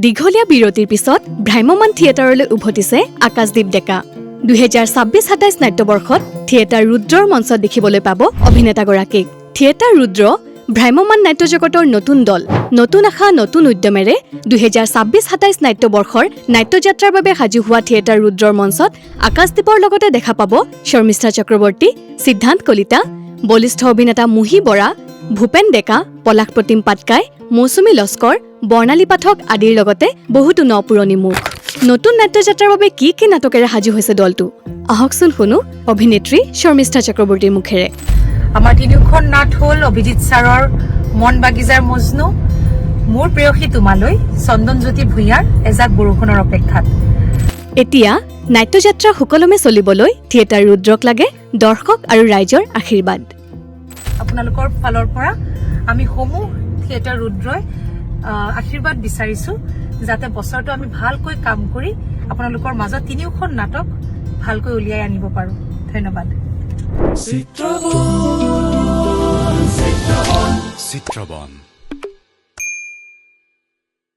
দীঘলীয়া বিৰতিৰ পিছত ভ্ৰাম্যমাণ থিয়েটাৰলৈ উভতিছে আকাশদ্বীপ ডেকা। 2026-27 নাট্যবৰ্ষত থিয়েটাৰ ৰুদ্ৰৰ মঞ্চত দেখিবলৈ পাব অভিনেতাগৰাকীক। থিয়েটাৰ ৰুদ্ৰ ভ্ৰাম্যমাণ নাট্য জগতৰ নতুন দল। নতুন আশা, নতুন উদ্যমেৰে 2026-27 নাট্যবৰ্ষৰ নাট্যযাত্ৰাৰ বাবে সাজু হোৱা থিয়েটাৰ ৰুদ্ৰৰ মঞ্চত আকাশদ্বীপৰ লগতে দেখা পাব শৰ্মিষ্ঠা চক্ৰৱৰ্তী, সিদ্ধান্ত কলিতা, বলিষ্ঠ অভিনেতা মুহি বৰা, ভূপেন ডেকা, পলাশ প্ৰতিম পাটকাই, মৌচুমী লস্কৰ, বৰ্ণালী পাঠক আদিৰ লগতে বহুতো ন পুৰণি মুখ। নতুন নাট্যযাত্ৰাৰ বাবে কি কি নাটকেৰে সাজু হৈছে দলটো, আহকচোন শুনো অভিনেত্ৰী শৰ্মিষ্ঠা চক্ৰৱৰ্তীৰ মুখেৰে। আমাৰ তিনিওখন নাট হ'ল অভিজিত ছাৰৰ মন বাগিচাৰ মজনু, মোৰ প্ৰেয়সী তোমালৈ, চন্দনজ্যোতি ভূঞাৰ এজাক বৰষুণৰ অপেক্ষাত। এতিয়া নাট্যযাত্ৰা সুকলমে চলিবলৈ থিয়েটাৰ ৰুদ্ৰক লাগে দৰ্শক আৰু ৰাইজৰ আশীৰ্বাদ। আপোনালোকৰ ফালৰ পৰা আমি সমূহ থিয়েটাৰ ৰুদ্ৰই আশীৰ্বাদ বিচাৰিছো, যাতে বছৰটো আমি ভালকৈ কাম কৰি আপোনালোকৰ মাজত তিনিওখন নাটক ভালকৈ উলিয়াই আনিব পাৰোঁ। ধন্যবাদ। চিত্ৰবন।